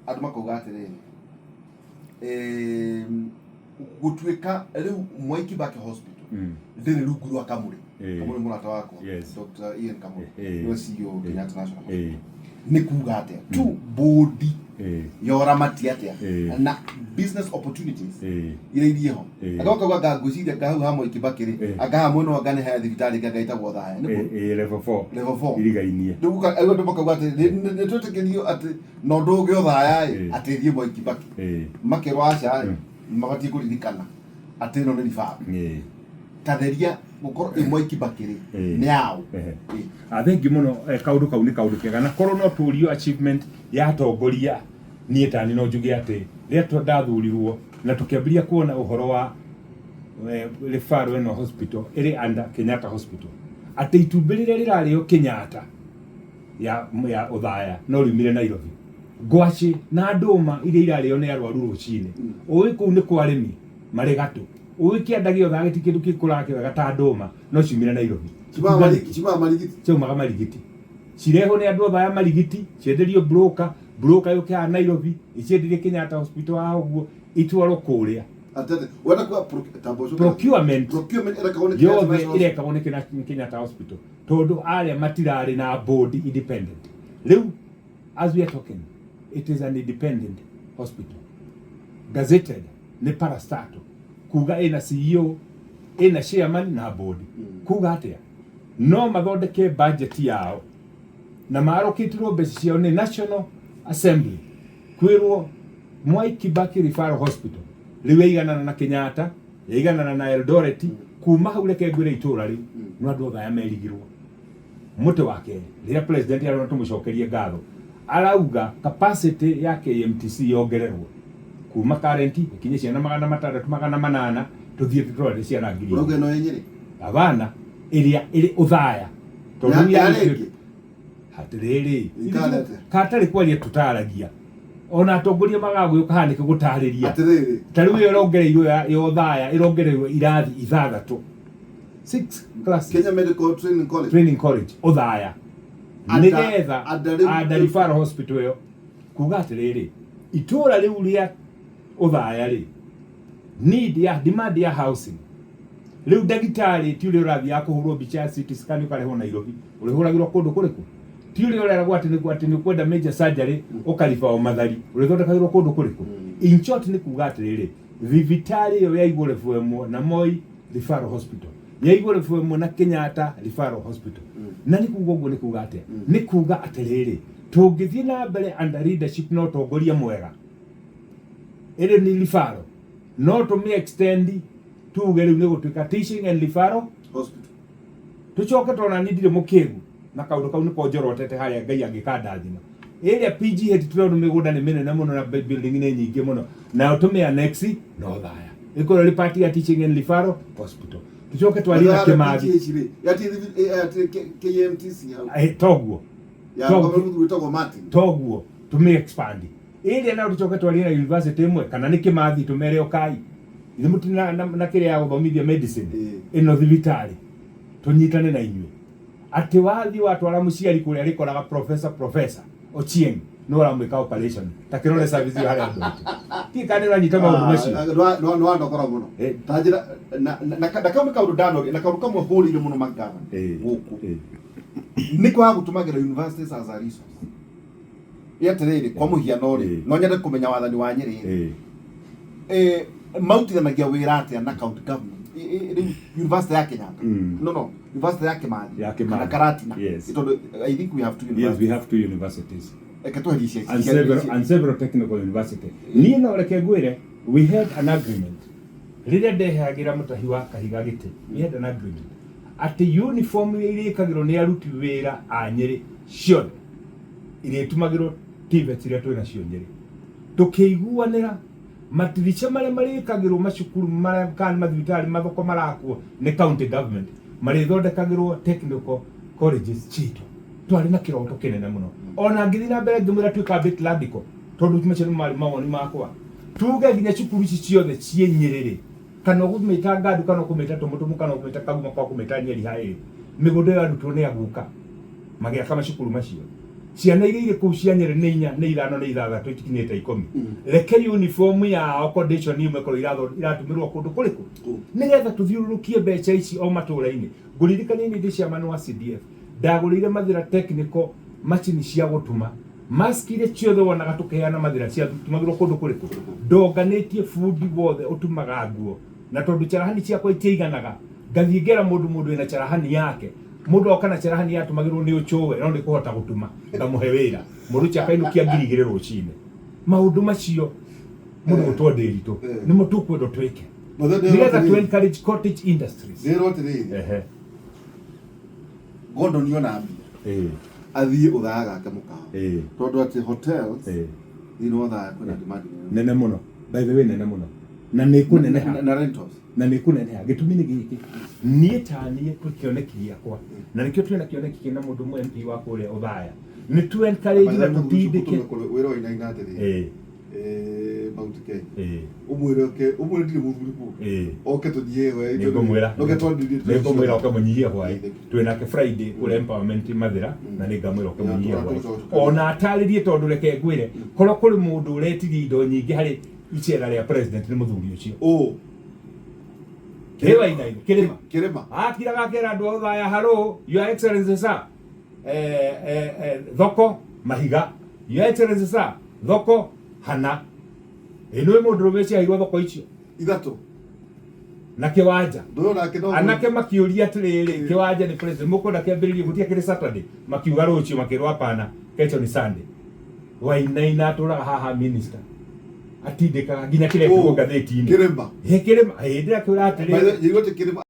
Andũ makauga atĩrĩrĩ, gũtuĩka rĩu Mwai Kibaki Hospital ndĩrĩ rungu rwa Kamũrĩ. Kamũrĩ mũrata wakwa. Dr. Ian Kamũrĩ nĩwe CEO Kenyatta National Hospital. Nĩ kuga atĩa tu board ya ũramati atĩa na business opportunities iria irie ho? Andũ makauga anga ngwĩciria anga hau ha Mwai Kibaki rĩ, anga haha mwena wa anga nĩ he thibitarĩ ĩngĩ anga ĩtagwo Thaya nĩguo. Level 4. Level 4. Irigainie. Rĩu rĩu andũ makauga atĩ nĩ twĩtĩkĩrio atĩ na ũndũ ũngĩ ũthaya ĩ, atĩ thiĩ Mwai Kibaki. Makerwo aca ĩ, mabatiĩ kũririkana atĩ ĩno nĩ referral. Tatheria gũkorwo ĩ Mwai Kibaki rĩ, nĩ yaũ? Ah, thengiũ mũno. Kaũndũ kau nĩ kaũndũ kega, na korwo no tũrio achievement ya atongoria, niĩ tani no njuge atĩ rĩrĩa ndathurirwo na tũkĩambĩrĩria kuona ũhoro wa referral ĩno hospital ĩrĩ under Kenyatta Hospital, atĩ itumbĩ rĩrĩa rĩrarĩo Kenyatta ya Ũthaya no riumire Nairobi, ngwacĩ na ndũma iria irarĩo nĩ arwaru rũcinĩ, ũĩ kũu nĩ kwa arĩmi marĩ gatũ, ũĩ kĩanda gĩothe gĩti kĩndũ gĩkũraga wega ta ndũma no ciumire Nairobi. Ciumaga Marigiti. Ciaumaga Marigiti, cirehwo nĩ andũ othe aya Marigiti, cienderio broker, broker yũke haha Nairobi icienderie Kenyatta Hospital haha ũguo, itwarwo kũrĩa. Atete wenda kuga tamba ũcoke. Procurement. Procurement ĩrekagwo nĩ Kenyatta yothe National Hospital. Ĩrekagwo nĩ Kenyatta Hospital, tondũ arĩa matirarĩ na board independent. Rĩu as we are talking, it is an independent hospital gazetted nĩ parastatal, kuga ĩna CEO, ĩna chairman na board. Kuga atĩa? No mathondeke budget yao na marokĩtirwo mbeca ciao nĩ National Assembly, kwĩrwo Mwai Kibaki Referral Hospital rĩu yaiganana na Kenyatta, yaiganana na Eldoret. Kuma hau reke ngwĩre, itũra rĩu no andũ othe aya merigirwo mũtĩ wa kerĩ. Rĩrĩa president arona tũmũcokerie ngatho, arauga capacity ya KMTC yongererwo kuma current ĩkinye ciana 600, 800, tũthiĩ tũtwarĩre ciana 1000. Ũrauga ĩno ĩ Nyĩrĩ? Gavana ĩrĩa ĩrĩ Ũthaya, tondũ rĩu Ya rĩngĩ. Atĩrĩrĩ, Ikarete. katarĩ kwaria tũtaragia, ona atongoria magagũka haha nĩkĩo gũtarĩria. Atĩrĩrĩ. Ta rĩu ĩyo ĩrongereirwo ya Ũthaya, ĩrongereirwo irathi ithathatũ, six classes. Kenya Medical Training College. Training College Ũthaya, nĩgetha under referral hospital ĩyo. Kuga atĩrĩrĩ, itũra rĩu rĩa Ũthaya rĩ, need ya demand ya housing. Rĩu ndagĩtarĩ ti ũrĩa ũrathiaga kũhũrwo mbica ya CT scan ũkarehwo Nairobi, ũrĩhũragĩrwo kũndũ kũrĩkũ? Ti ũrĩa ũreragwo atĩ nĩ ũkwenda major surgery ũkariba o Mathari, ũrĩthondekagĩrwo kũndũ kũrĩkũ? In short, nĩ kuga atĩrĩrĩ, thibitarĩ ĩyo yaigwo level ĩmwe na Moi Referral Hospital, yaigwo level ĩmwe na Kenyatta Referral Hospital. Na nĩ kuga ũguo, nĩ kuga atĩa? Nĩ kuga atĩrĩrĩ, tũngĩthiĩ na mbere under leadership na ũtongoria mwega, ĩrĩ nĩ referral, no tũmĩ extend tuge rĩu nĩ gũtuĩka teaching and referral hospital. Tũcoke tona ni ndirĩ mũkĩgu na kaũndũ kau nĩko njorotete harĩa Ngai angĩkandathima. Ĩrĩa PGH tũrona mĩgũnda nĩ mĩnene mũno na building nĩ nyingĩ mũno, nayo tũmĩ annex no Thaya, ĩkorwo ĩrĩ part ya teaching and referral hospital. Tũcoke twarie na Kĩmathi. PGH rĩ, yati KMTC hau. Toguo. Ya mũthuri wĩtagwo Martin. Toguo, tũmĩ expand ĩrĩa nayo, tũcoke twarie na university ĩmwe kana nĩ Kĩmathi, tũmere ũkai ithe mũtirĩ na kĩrĩa ya gũthomithia medicine ĩno thibitarĩ, tũnyitane na inyuĩ, atĩ wathiĩ watwara mũciari kũrĩa rĩkoraga professor Ochieng nĩ ũramwĩka operation. Ta kĩrore service ĩyo harĩa andũ aitũ tiĩ kana nĩ ũranyita maũndũ macio. Nĩ wandokora mũno. Ta njĩra na kau nĩ kaũndũ ndanoria na kaũndũ kamwe hũrĩire mũno magavana gũkũ nĩ kwaga gũtũmagĩra universities as a resource. Ĩ atĩrĩrĩ, kwa mũhiano rĩ, no nyende kũmenya wathani wa Nyĩrĩ rĩ, marutithanagia wĩra atĩa na county government? Rĩu university ya Kenyatta, no, university ya Kimathi, Ya Kimathi. kana Karatina? Tondũ I think we have two Yes, we universities. have two universities. Reke tweherie cia And several, and several technical university. Niĩ no reke ngwĩre, we had an agreement rĩrĩa ndehagĩra mũtahi wa Kahiga gĩtĩ. We had an agreement atĩ uniform iria irĩkagĩrwo nĩ aruti wĩra a Nyĩrĩ ciothe irĩtumagĩrwo TVETs iria twĩ nacio Nyĩrĩ. Tũkĩiguanĩra matirica marĩa marĩkagĩrwo macukuru marĩa kana mathibitarĩ mathoko marakwo nĩ county government marĩthondekagĩrwo technical colleges citũ. Twarĩ na kĩroto kĩnene mũno. Ona ngĩthiĩ na mbere ngĩmwĩra tuĩka a bit radical, tondũ macio nĩ marĩ mawoni makwa, tuge nginya cukuru ici ciothe ciĩ Nyĩrĩ, kana ũkũmĩta Ngandu, kana ũkũmĩta Tũmũtũmũ, kana ũkũmĩta Kaguma, kana ũkũmĩta Nyeri haĩ, mĩgũnda ĩyo yarutirwo nĩ aguka magĩaka macukuru macio. Ciana iria irĩ kũu cia Nyĩrĩ nĩ inya, nĩ ithano, nĩ ithathatũ, itikinyĩte 10. Reke uniform yao condition imwe ĩkorwo iratumĩrwo kũndũ kũrĩkũ? Kũ. Nĩgetha tũthiũrũrũkie mbeca ici o matũũra-inĩ. Ngũririkania niĩ ndĩ chairman wa CDF, ndagũrĩire Mathĩra Technical macini cia gũtuma. Mask iria ciothe wonaga tũkĩheana Mathĩra ciatumagĩrwo kũndũ kũrĩkũ? Ndonganĩtie bundi wothe ũtumaga nguo. Na tondũ carahani ciakwa itiaiganaga, ngathiĩ ngera mũndũ mũndũ wĩna carahani yake. Mũndũ oka na carahani yatumagĩrwo nĩ ũcũwe no nĩ kũhota gũtuma, ngamũhe wĩra. Mũndũ ũcio akainũkia 2000 rũcinĩ. Maũndũ macio mũndũ gũtwo ndĩritũ nĩmo tũkwendwo twĩke nĩgetha to encourage cottage industries. Ndĩrwo atĩrĩrĩ, Gordon ona mbia athiĩ Ũthaya gake mũkawa, tondũ atĩ hotels thĩinĩ wa Ũthaya kwĩna demand nene. Nene mũno, by the way, nene mũno, na nĩ kũneneha. Na rentals. Na nĩ kũneneha. Gĩtũmi nĩ gĩkĩ, niĩ ta niĩ kwĩ kĩoneki gĩakwa, na nĩkĩo twĩna kĩoneki kĩna mũndũ ũmwe MP wa kũrĩa Ũthaya, nĩ tu encourage na tũtindĩke. Wĩra wainaina atĩrĩrĩ, Mount Kenya, ũmwĩre oke, ũmwĩre ndirĩ mũthuri kuo, oke tũthiĩ we. Nĩngũmwĩra. Oke twandirie. Nĩngũmwĩra oke mũnyihie hwaĩ. Twĩ nake Friday kũrĩa empowerment Mathĩra, na nĩngamwĩra oke mũnyihie hwaĩ, ona atarĩrie, tondũ reke ngwĩre, korwo kũrĩ mũndũ ũretirie indo nyingĩ harĩ icera rĩa president nĩ mũthuri ũcio. Ũ? Ĩ Wainaina kĩrĩma. Kĩrĩma. Akiraga akera andũ a Ũthaya, "Hello, Your Excellency sir, thoko mahiga. Your Excellency sir, thoko hana." Ĩ nĩ mũndũ rũme ciaheirwo thoko icio ithatũ na kĩwanja. Ndũyũ nake no Anake makĩũria atĩrĩrĩ, kĩwanja nĩ president mũkwenda kĩambĩrĩrie gũtiga kĩrĩ Saturday? Makiuga rũciũ, makĩrwo hapana, kesho ni Sunday. Wainaina atũraga haha minister atindĩkaga nginya kĩrekĩrwo Ũ, ngathĩti-inĩ. Kĩrĩma. Ĩ kĩrĩma, ĩ ndĩrakĩũra atĩrĩrĩ. Njiguĩte kĩrĩma.